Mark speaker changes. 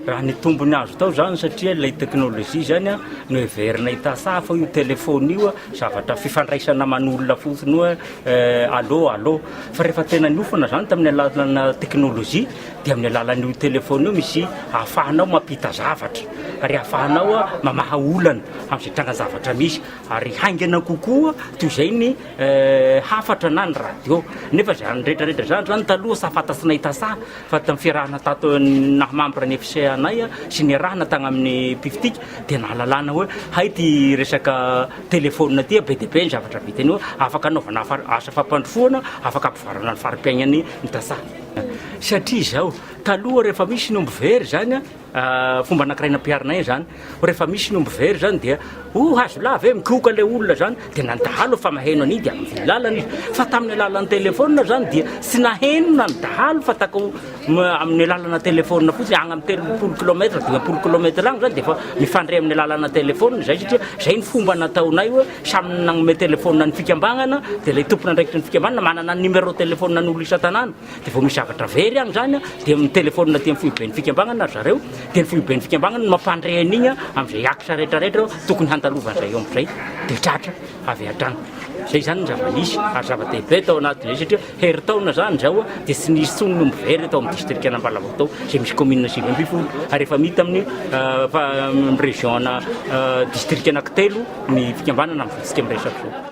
Speaker 1: Raha ny tombony azo tao izany satria ilay teknolojia izany no heverina hitasaha fa io telephone io zavatra fifandraisana aman'olona fotsiny hoe allo allo fa rehefa tena niofana izany tamin'ny alalana teknolojia dia amin'ny alalan'io telephone io misy ahafahanao mampita zavatra ary ahafahanao mamaha olana amin'izay trangan-javatra misy ary haingana kokoa toy izay ny hafatra na ny radio nefa izany rehetra rehetra izany zany taloha sa fantatry ny nahita fa tamin'ny fiarahana tato naha membre ny FC anay sy niarahana tagny amin'ny Piftic dia nahalalana hoe hay ty resaka telephone ty be dia be ny zavatra vitany io, afaka anaovana asa fampandrosoana, afaka ampivoarana ny fari-piaignan'ny ny tantsaha. Satria izao, taloha rehefa misy ny omby very zany, fomba anankiray nampiharinay izany, rehefa misy ny omby very zany dia oh hazo lava e, mikohoka ilay olona zany, dia na ny dahalo efa maheno an'iny dia mivily lalana izy, fa tamin'ny alalan'ny telephone zany dia tsy naheno na ny dahalo fa tako amin'ny alalana telephone fotsiny, agny amin'ny 30 kilomètre, 50 kilomètre agny zany dia efa mifandray amin'ny alalana telephone zay satria zay ny fomba nataonay hoe samy nagnome telephone ny fikambanana dia ilay tompon'andraikitry ny fikambanana manana ny numéro telephone ny olo isan-tanàna. Dia vao misy zavatra very any izany dia mi-telephone aty amin'ny foiben'ny fikambanana ry zareo, dia ny foiben'ny fikambanana no mampandre an'iny amin'izay axe rehetra rehetra tokony handalovan'izay omby izay, dia tratra avy hatrany. Izay izany ny zava-nisy ary zava-dehibe tao anatin'izay satria herintaona izany izao dia tsy nisy intsony ny omby very tao amin'ny distrikan'Ambalavao tao izay misy commune 19 ary efa mita amin'ny région ana distrika anankitelo ny fikambanana amin'izao tsika miresaka izao.